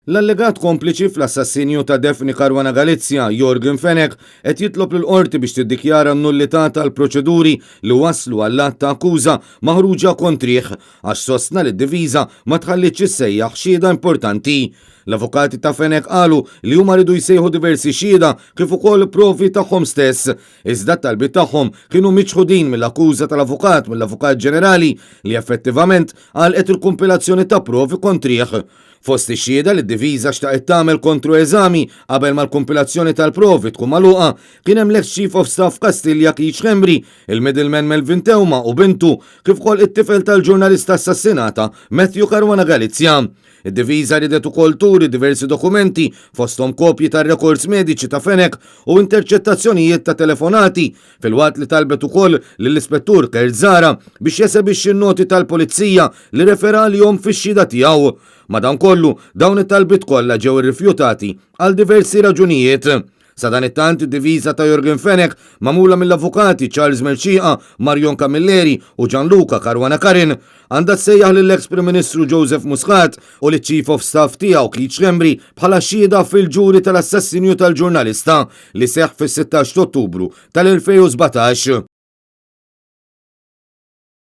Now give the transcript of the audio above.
L-allegat kompliċi fl-assassinju ta' Daphne Caruana Galizia, Yorgen Fenech, qed jitlob lill-Qorti biex tiddikjara n-nullità tal-proċeduri li wasslu għall-att ta' akkuża maħruġa kontrih għax sostna li d-difiża ma tħallitx issejjaħ xhieda importanti. L-avukati ta' Fenech qalu li huma riedu jsejħu diversi xhieda kif ukoll provi tagħhom stess, iżda t-talbiet tagħhom kienu miċħudin mill-akkuża tal-avukat mill-Avukat Ġenerali li effettivament għalqet il-kumpilazzjoni ta' provi kontrih. Fost ix-xhieda li d-difiża xtaqet tagħmel kontroeżami qabel ma l-kumpilazzjoni tal-provi tkun magħluqa, kien hemm l-eks Chief of Staff f'Kastilja Keith Schembri, il-middleman Melvin Theuma u bintu, kif ukoll it-tifel tal-ġurnalista assassinata Matthew Caruana Galizia. Id-difiża riedet ukoll turi diversi dokumenti, fosthom kopji tar-rekords mediċi ta' Fenech u interċettazzjonijiet ta' telefonati, filwaqt li talbet ukoll lill-Ispettur Kurt Zahra biex jesebixxi n-noti tal-Pulizija li refera għalihom fix-xhieda tiegħu. Madankollu, dawn it-talbiet kollha ġew irrifjutati għal diversi raġunijiet. Sadanittant, id-difiża ta' Yorgen Fenech, magħmula mill-avukati Charles Mercieca, Marion Camilleri u Gianluca Caruana Karin, għandha ssejjaħ lill-eks Prim Ministru Joseph Muscat u liċ-Chief of Staff tiegħu Keith Schembri bħala xhieda fil-ġuri tal-assassinju tal-ġurnalista li seħħ fis-16 t'Ottubru tal-2017.